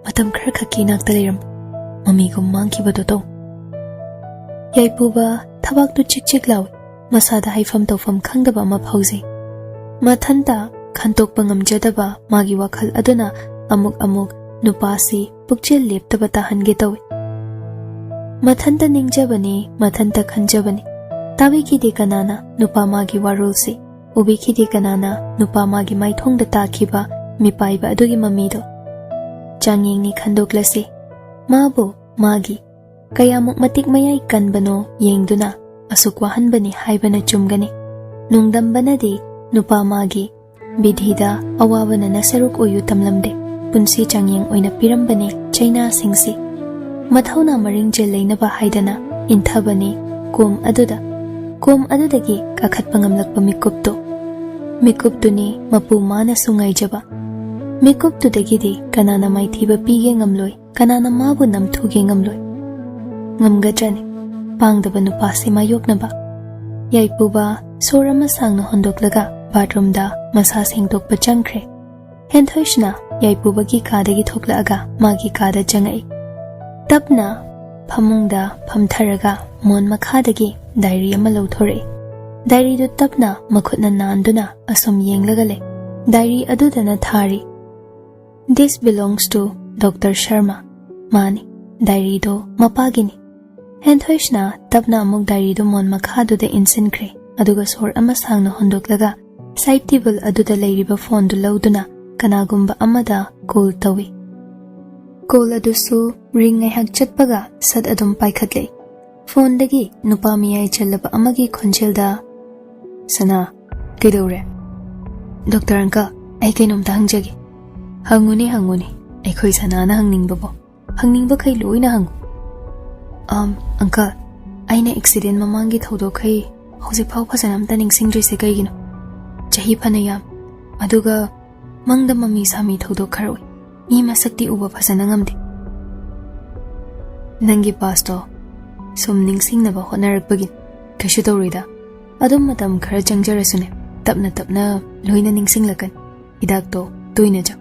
ꯃꯇꯝ ꯈꯔ ꯈꯛꯀꯤ ꯏꯅꯥꯛꯇ ꯂꯩꯔꯝꯃꯨ꯫ ꯃꯃꯤꯒꯨꯝ ꯃꯥꯡꯈꯤꯕꯗꯣ ꯇꯧ꯫ ꯌꯥꯏꯄꯨꯕ ꯊꯕꯥꯛꯇꯨ ꯆꯤꯛ ꯆꯤꯛ ꯂꯥꯎꯏ꯫ ꯃꯁꯥꯗ ꯍꯥꯏꯐꯝ ꯇꯧꯐꯝ ꯈꯪꯗꯕ ꯑꯃ ꯐꯥꯎꯖꯩ꯫ ꯃꯊꯟꯇ ꯈꯟꯇꯣꯛꯄ ꯉꯝꯖꯗꯕ ꯃꯥꯒꯤ ꯋꯥꯈꯜ ꯑꯗꯨꯅ ꯑꯃꯨꯛ ꯑꯃꯨꯛ ꯅꯨꯄꯥꯁꯤ ꯄꯨꯛꯆꯦꯜ ꯂꯦꯞꯇꯕ ꯇꯥꯍꯟꯒꯦ ꯇꯧꯏ꯫ ꯃꯊꯟꯇ ꯅꯤꯡꯖꯕꯅꯤ, ꯃꯊꯟꯇ ꯈꯟꯖꯕꯅꯤ꯫ ꯇꯥꯕꯤꯈꯤꯗꯦ ꯀꯅꯥꯅ ꯅꯨꯄꯥ ꯃꯥꯒꯤ ꯋꯥꯔꯣꯜꯁꯤ? ꯎꯕꯤꯈꯤꯗꯦ ꯀꯅꯥꯅ ꯅꯨꯄꯥ ꯃꯥꯒꯤ ꯃꯥꯏꯊꯣꯡꯗ ꯇꯥꯈꯤꯕ ꯃꯤꯄꯥꯏꯕ ꯑꯗꯨꯒꯤ ꯃꯃꯤꯗꯣ? ꯆꯥꯡꯌꯦꯡꯅꯤ, ꯈꯟꯗꯣꯛꯂꯁꯤ꯫ ꯃꯥꯕꯨ ꯃꯥꯒꯤ ꯀꯌꯥꯃꯨꯛ ꯃꯇꯤꯛ ꯃꯌꯥꯏ ꯀꯟꯕꯅꯣ ꯌꯦꯡꯗꯨꯅ ꯑꯁꯨꯛ ꯋꯥꯍꯟꯕꯅꯤ ꯍꯥꯏꯕꯅ ꯆꯨꯝꯒꯅꯤ꯫ ꯅꯨꯡꯗꯝꯕꯅꯗꯤ ꯅꯨꯄꯥ ꯃꯥꯒꯤ ꯕꯤꯙꯤꯗ ꯑꯋꯥꯕꯅ ꯅꯁꯔꯨꯛ ꯑꯣꯏꯌꯨ ꯇꯝꯂꯝꯗꯦ꯫ ꯄꯨꯟꯁꯤ ꯆꯥꯡꯌꯦꯡ ꯑꯣꯏꯅ ꯄꯤꯔꯝꯕꯅꯦ ꯆꯩꯅꯥꯁꯤꯡꯁꯤ꯫ ꯃꯊꯧꯅꯥ ꯃꯔꯤꯡꯖꯦꯜ ꯂꯩꯅꯕ ꯍꯥꯏꯗꯅ ꯏꯟꯊꯕꯅꯤ ꯀꯣꯝ ꯑꯗꯨꯗ꯫ ꯀꯣꯝ ꯑꯗꯨꯗꯒꯤ ꯀꯥꯈꯠꯄ ꯉꯝꯂꯛꯄ ꯃꯤꯀꯨꯞꯇꯨ꯫ ꯃꯤꯀꯨꯞꯇꯨꯅꯤ ꯃꯄꯨ ꯃꯥꯅꯁꯨ ꯉꯥꯏꯖꯕ꯫ ꯃꯤꯀꯨꯞꯇꯨꯗꯒꯤꯗꯤ ꯀꯅꯥꯅ ꯃꯥꯏꯊꯤꯕ ꯄꯤꯒꯦ ꯉꯝꯂꯣꯏ, ꯀꯅꯥꯅ ꯃꯥꯕꯨ ꯅꯝꯊꯨꯒꯦ ꯉꯝꯂꯣꯏ꯫ ꯉꯝꯒꯗ꯭ꯔꯅꯦ ꯄꯥꯡꯗꯕ ꯅꯨꯄꯥꯁꯤ ꯃꯥꯌꯣꯛꯅꯕ? ꯌꯥꯏꯄꯨꯕ ꯁꯣꯔ ꯑꯃ ꯁꯥꯡꯅ ꯍꯣꯟꯗꯣꯛꯂꯒ ꯕꯥꯊꯔꯨꯝꯗ ꯃꯁꯥ ꯁꯦꯡꯗꯣꯛꯄ ꯆꯪꯈ꯭ꯔꯦ꯫ ꯍꯦꯟꯊꯣꯏꯁꯅ ꯌꯥꯏꯄꯨꯕꯒꯤ ꯀꯥꯗꯒꯤ ꯊꯣꯛꯂꯛꯑꯒ ꯃꯥꯒꯤ ꯀꯥꯗ ꯆꯪꯉꯛꯏ꯫ ꯇꯞꯅ ꯐꯃꯨꯡꯗ ꯐꯝꯊꯔꯒ ꯃꯣꯟ ꯃꯈꯥꯗꯒꯤ ꯗꯥꯏꯔꯤ ꯑꯃ ꯂꯧꯊꯣꯔꯛꯏ꯫ ꯗꯥꯏꯔꯤꯗꯨ ꯇꯞꯅ ꯃꯈꯨꯠꯅ ꯅꯥꯟꯗꯨꯅ ꯑꯁꯨꯝ ꯌꯦꯡꯂꯒ ꯂꯩ꯫ ꯗꯥꯏꯔꯤ ꯑꯗꯨꯗꯅ ꯊꯥꯔꯤ, "This belongs to Doctor Sharma." ꯃꯥꯅꯤ, ꯗꯥꯏꯔꯤꯗꯣ ꯃꯄꯥꯒꯤꯅꯤ꯫ ꯍꯦꯟꯊꯣꯏꯁꯅ ꯇꯞꯅ ꯑꯃꯨꯛ ꯗꯥꯏꯔꯤꯗꯨ ꯃꯣꯟ ꯃꯈꯥꯗꯨꯗ ꯏꯟꯁꯤꯟꯈ꯭ꯔꯦ, ꯑꯗꯨꯒ ꯁꯣꯔ ꯑꯃ ꯁꯥꯡꯅ ꯍꯣꯟꯗꯣꯛꯂꯒ ꯁꯥꯏꯗ ꯇꯦꯕꯜ ꯑꯗꯨꯗ ꯂꯩꯔꯤꯕ ꯐꯣꯟꯗꯨ ꯂꯧꯗꯨꯅ ꯀꯅꯥꯒꯨꯝꯕ ꯑꯃꯗ ꯀꯣꯜ ꯇꯧꯏ꯫ ꯀꯣꯜ ꯑꯗꯨꯁꯨ ꯔꯤꯡ ꯉꯥꯏꯍꯥꯛ ꯆꯠꯄꯒ ꯁꯠ ꯑꯗꯨꯝ ꯄꯥꯏꯈꯠꯂꯦ꯫ ꯐꯣꯟꯗꯒꯤ ꯅꯨꯄꯥ ꯃꯤꯌꯥꯏ ꯆꯜꯂꯕ ꯑꯃꯒꯤ ꯈꯣꯟꯖꯦꯜꯗ, "ꯁꯅꯥ, ꯀꯩꯗꯧꯔꯦ?" "ꯗꯣꯛꯇꯔ ꯑꯪꯀꯜ, ꯑꯩ ꯀꯩꯅꯣꯝꯇ ꯍꯪꯖꯒꯦ꯫" "ꯍꯪꯉꯨꯅꯦ, ꯍꯪꯉꯨꯅꯦ, ꯑꯩꯈꯣꯏ ꯁꯅꯥꯅ ꯍꯪꯅꯤꯡꯕꯕꯣ? ꯍꯪꯅꯤꯡꯕꯈꯩ ꯂꯣꯏꯅ ꯍꯪꯉꯨ꯫" "ꯑꯝ, ꯑꯪꯀꯜ, ꯑꯩꯅ ꯑꯦꯛꯁꯤꯗꯦꯟ ꯃꯃꯥꯡꯒꯤ ꯊꯧꯗꯣꯛꯈꯩ ꯍꯧꯖꯤꯛꯐꯥꯎ ꯐꯖꯅ ꯑꯝꯇ ꯅꯤꯡꯁꯤꯡꯗ꯭ꯔꯤꯁꯦ ꯀꯩꯒꯤꯅꯣ? ꯆꯍꯤ ꯐꯅ ꯌꯥꯝ, ꯑꯗꯨꯒ ꯃꯪꯗ ꯃꯃꯤ ꯁꯥꯃꯤ ꯊꯧꯗꯣꯛ ꯈꯔ ꯎꯏ꯫ ꯃꯤ ꯃꯁꯛꯇꯤ ꯎꯕ ꯐꯖꯅ ꯉꯝꯗꯦ꯫" "ꯅꯪꯒꯤ ꯄꯥꯁꯇꯣ ꯁꯨꯝ ꯅꯤꯡꯁꯤꯡꯅꯕ ꯍꯣꯠꯅꯔꯛꯄꯒꯤ꯫ ꯀꯩꯁꯨ ꯇꯧꯔꯣꯏꯗ꯫ ꯑꯗꯨꯝ ꯃꯇꯝ ꯈꯔ ꯆꯪꯖꯔꯁꯨꯅꯦ, ꯇꯞꯅ ꯇꯞꯅ ꯂꯣꯏꯅ ꯅꯤꯡꯁꯤꯡꯂꯛꯀꯅꯤ꯫ ꯍꯤꯗꯥꯛꯇꯣ ꯇꯣꯏꯅ ꯆꯥꯎ꯫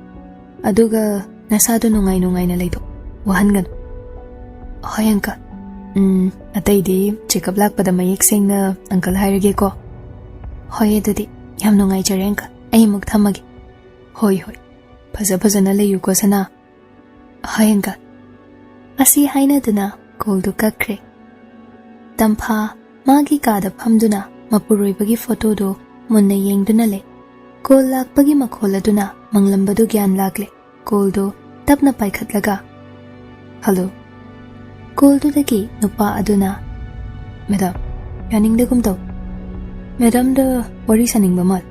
ꯑꯗꯨꯒ ꯅꯁꯥꯗꯣ ꯅꯨꯡꯉꯥꯏ ꯅꯨꯡꯉꯥꯏꯅ ꯂꯩꯊꯣꯛ, ꯋꯥꯍꯟꯒꯅꯨ꯫ ꯍꯣꯏ uncle꯫ ꯎꯝ, ꯑꯇꯩꯗꯤ check up ꯂꯥꯛꯄꯗ ꯃꯌꯦꯛ ꯁꯦꯡꯅ uncle ꯍꯥꯏꯔꯒꯦꯀꯣ꯫ ꯍꯣꯏ ꯑꯗꯨꯗꯤ, ꯌꯥꯝ ꯅꯨꯡꯉꯥꯏꯖꯔꯦ uncle꯫ ꯑꯩ ꯑꯃꯨꯛ ꯊꯝꯃꯒꯦ꯫ ꯍꯣꯏ ꯍꯣꯏ, ꯐꯖ ꯐꯖꯅ ꯂꯩꯌꯨꯀꯣ ꯁꯅꯥ꯫ ꯍꯣꯏ uncle꯫ ꯑꯁꯤ ꯍꯥꯏꯅꯗꯨꯅ callꯗꯨ ꯀꯛꯈ꯭ꯔꯦ꯫ ꯇꯝꯐꯥ ꯃꯥꯒꯤ ꯀꯥꯗ ꯐꯝꯗꯨꯅ ꯃꯄꯨꯔꯣꯏꯕꯒꯤ photoꯗꯨ ꯃꯨꯟꯅ ꯌꯦꯡꯗꯨꯅ ꯂꯩ꯫ Call ꯂꯥꯛꯄꯒꯤ ꯃꯈꯣꯜ ꯑꯗꯨꯅ ꯃꯪꯂꯝꯕꯗꯨ ꯒ꯭ꯌꯥꯟ ꯂꯥꯛꯂꯦ꯫ Callꯗꯨ ꯇꯞꯅ ꯄꯥꯏꯈꯠꯂꯒ, "Hello?" Callꯗꯨꯗꯒꯤ ꯅꯨꯄꯥ ꯑꯗꯨꯅ, "Madam, ꯌꯥꯅꯤꯡꯗꯒꯨꯝ ꯇꯧ꯫ Madamꯗ ꯋꯥꯔꯤ ꯁꯥꯅꯤꯡꯕ ꯃꯥꯜ꯫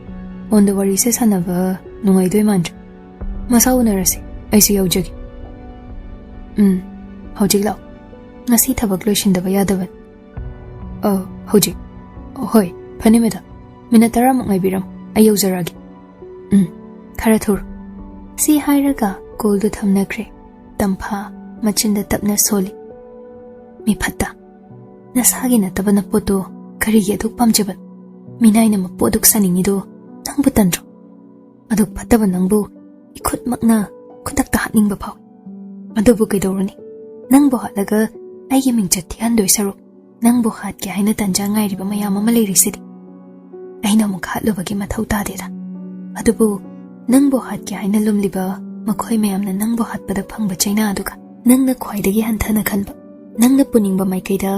Phoneꯗ ꯋꯥꯔꯤꯁꯦ ꯁꯥꯟꯅꯕ ꯅꯨꯡꯉꯥꯏꯗꯣꯏ ꯃꯥꯟꯗ꯭ꯔꯦ꯫ ꯃꯁꯥ ꯎꯅꯔꯁꯦ, ꯑꯩꯁꯨ ꯌꯥꯎꯖꯒꯦ꯫" "ꯎꯝ, ꯍꯧꯖꯤꯛ ꯂꯥꯛꯑꯣ꯫ ꯉꯁꯤ ꯊꯕꯛ ꯂꯣꯏꯁꯤꯟꯗꯕ ꯌꯥꯗꯕꯅꯤ꯫" "ꯑ, ꯍꯧꯖꯤꯛ? ꯍꯣꯏ, ꯐꯅꯤ madam꯫ Minute ꯇꯔꯥꯃꯨꯛ ꯉꯥꯏꯕꯤꯔꯝꯃꯨ, ꯑꯩ ꯌꯧꯖꯔꯛꯑꯒꯦ꯫" "ꯎꯝ, ꯈꯔ ꯊꯨꯔꯣ꯫" ꯁꯤ ꯍꯥꯏꯔꯒ callꯗꯨ ꯊꯝꯅꯈ꯭ꯔꯦ꯫ ꯇꯝꯐꯥ ꯃꯆꯤꯟꯗ ꯇꯞꯅ ꯁꯣꯜꯂꯤ꯫ "ꯃꯤ ꯐꯠꯇ, ꯅꯁꯥꯒꯤ ꯅꯠꯇꯕ ꯅꯄꯣꯠꯇꯣ ꯀꯔꯤꯒꯤ ꯑꯗꯨꯛ ꯄꯥꯝꯖꯕꯅꯣ? ꯃꯤꯅꯥꯏꯅ ꯃꯄꯨ ꯑꯗꯨꯛ ꯁꯥꯅꯤꯡꯉꯤꯗꯣ ꯅꯪꯕꯨ ꯇꯟꯗ꯭ꯔꯣ? ꯑꯗꯨꯛ ꯐꯠꯇꯕ ꯅꯪꯕꯨ ꯏꯈꯨꯠꯃꯛꯅ ꯈꯨꯗꯛꯇ ꯍꯥꯠꯅꯤꯡꯕ ꯐꯥꯎꯏ꯫ ꯑꯗꯨꯕꯨ ꯀꯩꯗꯧꯔꯨꯅꯤ? ꯅꯪꯕꯨ ꯍꯥꯠꯂꯒ ꯑꯩꯒꯤ ꯃꯤꯡꯆꯠ ꯊꯤꯍꯟꯗꯣꯏ ꯁꯔꯨꯛ, ꯅꯪꯕꯨ ꯍꯥꯠꯀꯦ ꯍꯥꯏꯅ ꯇꯟꯖꯥ ꯉꯥꯏꯔꯤꯕ ꯃꯌꯥꯝ ꯑꯃ ꯂꯩꯔꯤꯁꯤꯗꯤ꯫ ꯑꯩꯅ ꯑꯃꯨꯛ ꯍꯥꯠꯂꯨꯕꯒꯤ ꯃꯊꯧ ꯇꯥꯗꯦꯗ꯫ ꯑꯗꯨꯕꯨ ꯅꯪꯕꯨ ꯍꯥꯠꯀꯦ ꯍꯥꯏꯅ ꯂꯨꯝꯂꯤꯕ ꯃꯈꯣꯏ ꯃꯌꯥꯝꯅ ꯅꯪꯕꯨ ꯍꯥꯠꯄꯗ ꯐꯪꯕ ꯆꯩꯅꯥ ꯑꯗꯨꯒ ꯅꯪꯅ ꯈ꯭ꯋꯥꯏꯗꯒꯤ ꯍꯟꯊꯅ ꯈꯟꯕ, ꯅꯪꯅ ꯄꯨꯅꯤꯡꯕ ꯃꯥꯏꯀꯩꯗ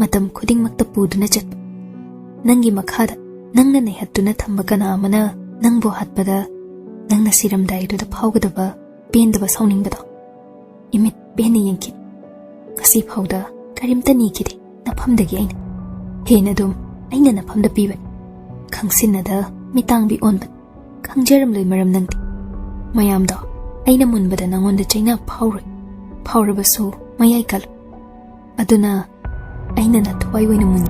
ꯃꯇꯝ ꯈꯨꯗꯤꯡꯃꯛꯇ ꯄꯨꯗꯨꯅ ꯆꯠꯄ, ꯅꯪꯒꯤ ꯃꯈꯥꯗ ꯅꯪꯅ ꯅꯩꯍꯠꯇꯨꯅ ꯊꯝꯕ ꯀꯅꯥ ꯑꯃꯅ ꯅꯪꯕꯨ ꯍꯥꯠꯄꯗ ꯅꯪꯅ ꯁꯤꯔꯝꯗꯥꯏꯗꯨꯗ ꯐꯥꯎꯒꯗꯕ ꯄꯦꯟꯗꯕ ꯁꯥꯎꯅꯤꯡꯕꯗꯣ ꯏꯃꯤꯠ ꯄꯦꯟꯅ ꯌꯦꯡꯈꯤꯅꯤ꯫ ꯉꯁꯤ ꯐꯥꯎꯗ ꯀꯔꯤꯝꯇ ꯅꯤꯈꯤꯗꯦ ꯅꯐꯝꯗꯒꯤ ꯑꯩꯅ꯫ ꯍꯦꯟꯅ ꯑꯗꯨꯝ ꯑꯩꯅ ꯅꯐꯝꯗ ꯄꯤꯕꯅꯤ꯫ ꯈꯪꯁꯤꯟꯅꯗ ꯃꯤꯇꯥꯡꯕꯤ ꯑꯣꯟꯕꯅꯤ꯫ ꯈꯪꯖꯔꯝꯂꯣꯏ ꯃꯔꯝ ꯅꯪꯗꯤ꯫ ꯃꯌꯥꯝꯗꯣ ꯑꯩꯅ ꯃꯨꯟꯕꯗ ꯅꯪꯉꯣꯟꯗ ꯆꯩꯅꯥ ꯐꯥꯎꯔꯣꯏ꯫ ꯐꯥꯎꯔꯕꯁꯨ ꯃꯌꯥꯏ ꯀꯜꯂꯨ꯫ ꯑꯗꯨꯅ ꯑꯩꯅ ꯅꯊ꯭ꯋꯥꯏ ꯑꯣꯏꯅ ꯃꯨꯟ